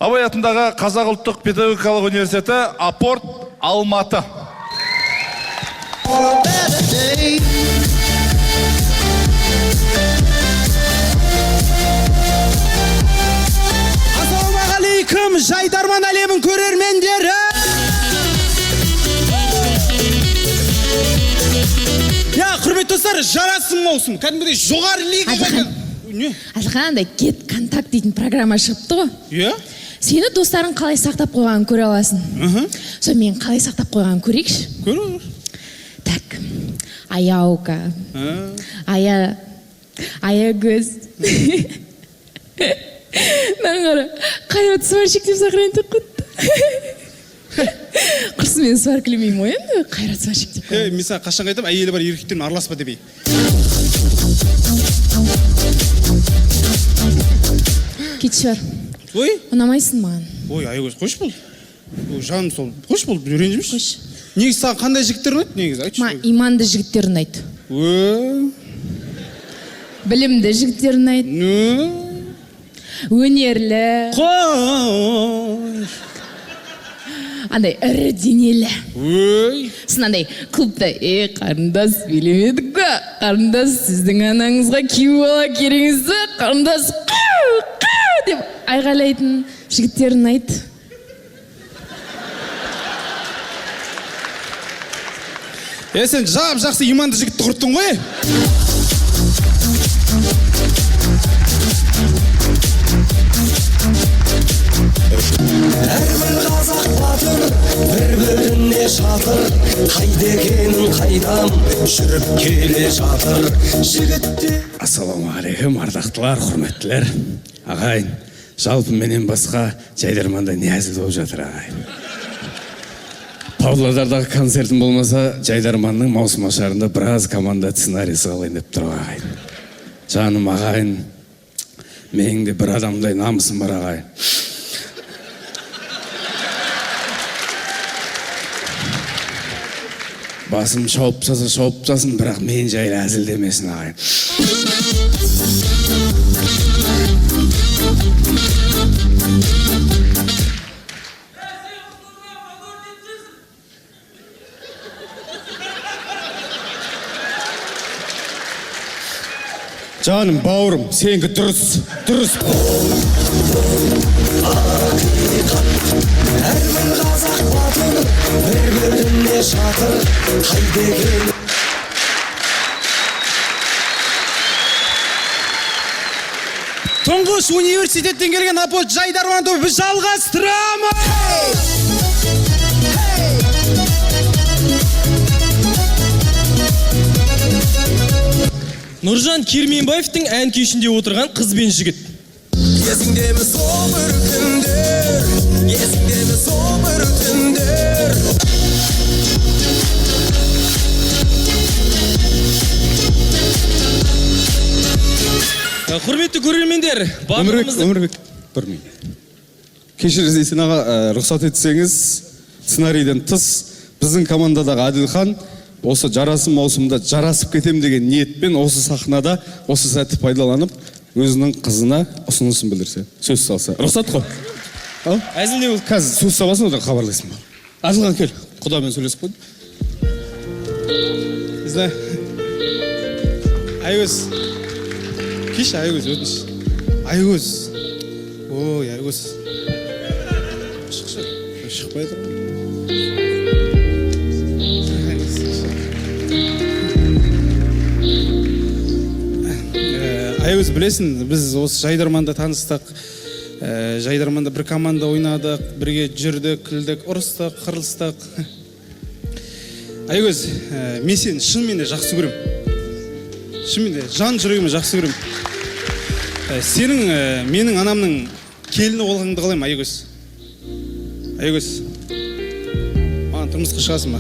Абай атындағы Қазақ ұлттық педагогикалық университеті, Апорт, Алматы. Ассалаумағалейкум, Жайдарман әлемін көрермендері! Я, құрметті достар, жарасым маусым. Кәдімгідей жоғары лигаға. Әділхан. Не? Әділхан, андай Get Контакт дейтін программа шығыпты ғой. Иә? Сені достарың қалай сақтап қойғанын көре аласың. Сол мен қалай сақтап қойғанын көрейікші. Көр. Так, Аяука, Ая, Аягөз. Мынаны қара, Қайрат сварщик деп сохранить етіп қойыпты. Құрсын, мен сваркілемеймін ғой енді, Қайрат сварщик деп. Ей, мен саған қашан айтамын, әйелі бар еркектермен араласпа деп. Кетші, бар. Ой, Ұнамайсың маған. Ой, Аягөз, қойшы бұл. Ой, жаным сол, қойшы бұл, ренжімеші. Қойшы. Негізі саған қандай жігіттер ұнайды негізі, айтшы. Маған иманды жігіттер ұнайды. Ө, Білімді жігіттер ұнайды. нө, Өнерлі. Қой. Андай ірі денелі. Ой. Сосын андай клубта: «Е, қарындас, билемедік па? Қарындас, сіздің анаңызға күйеу бала кереңіз ба, қарындас? Қау, қау!» деп айғайлайтын жігіттер ұнайды. Е, сен жап жақсы иманды жігітті құрттың ғой. Әрбір қазақ батыр бір-біріне шатыр, қайда екенін қайдам, жүріп келе жатыр жігіттер. Ассалаумағалейкум, ардақтылар, құрметтілер, ағайын! Жалпы менен басқа Жайдарманда не әзіл болып жатыр, ағайын? Павлодардағы концертім болмаса, Жайдарманның маусым ашарында біраз команда сценарийсі қалайын деп тұр, ағайын. Жаным ағайын, менің де бір адамдай намысым бар, ағайын. Басым шауып тастаса, шауып тастасын, бірақ мен жайлы әзілдемесін, ағайын. Жаным бауырым, сенікі дұрыс, дұрыс. Әрбір қазақ батыр бір-біріне шатыр, қайда екен. Тұңғыш университеттен келген Апорт Жайдарман тобы, біз жалғастырамыз. Нұржан Керменбаевтың ән кешінде отырған қыз бен жігіт. Есіңде ме сол бір күндер, есіңде ме сол бір түндер? Құрметті көрермендер, Өмірбек, барлығымызды Өмірбек, бір минут. Кешіріңіз, Есен аға, рұқсат етсеңіз, сценарийден тыс біздің командадағы Әділхан осы жарасым маусымда жарасып кетем деген ниетпен осы сахнада осы сәтті пайдаланып, өзінің қызына ұсынысын білдірсе, сөз салса. Рұқсат қой. Ал? Әзіл не болды? Қазір сөз саласың, одан хабарлайсың маған. Әділхан, кел. Құдамен сөйлесіп қойдым. Не знаю. Айгөз. Кеші, Айгөз, өтініш. Айгөз. Ой, Айгөз. Шықшы. Шықпай тұр. Айгөз, білесің, біз осы Жайдарманда таныстық. Жайдарманда бір команда ойнадық, бірге жүрдік, күлдік, ұрыстық, қырылыстық. Айгөз, мен сені шынымен де жақсы көремін. Шынымен де жан жүрегіме жақсы көремін. Сенің менің анамның келіні болғаныңды қалаймын, Айгөз. Айгөз, маған тұрмысқа шығасың ба?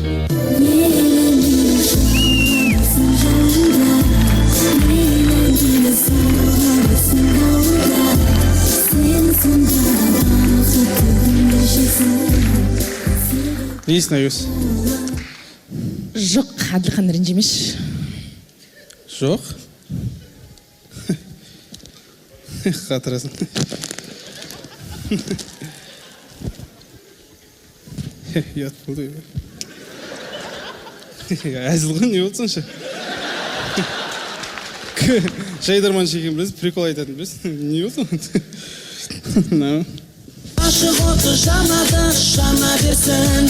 Не дейсің, Айгөз? Жоқ, Әділхан, ренжімеші. Жоқ. Қатырасың. Ұят болды. Әзіл ғой, не болды сонша? Жайдарманшы екенін білесіз, прикол айтатын білесіз. Не болды? Ашық оты жанады, жана берсін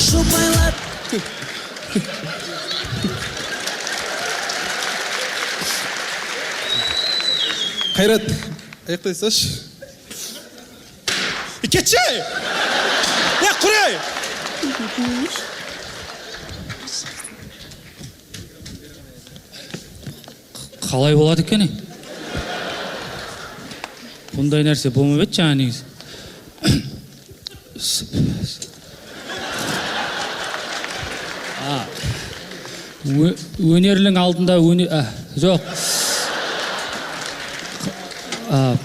жұпайлар. Қайрат, аяқтай салшы. Кетші! Е, құрай! Қалай болады екен, е? Бұндай нәрсе болмап еді жаңа негізі. А, өнерлің алдында жоқ. А,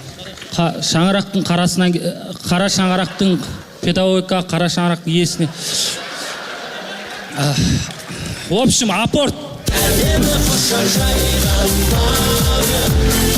шаңырақтың қарасынан, қара шаңырақтың педагогика, қара шаңырақтың иесіне. А, в общем, апорт. Әдемі құшақ жайған таңым.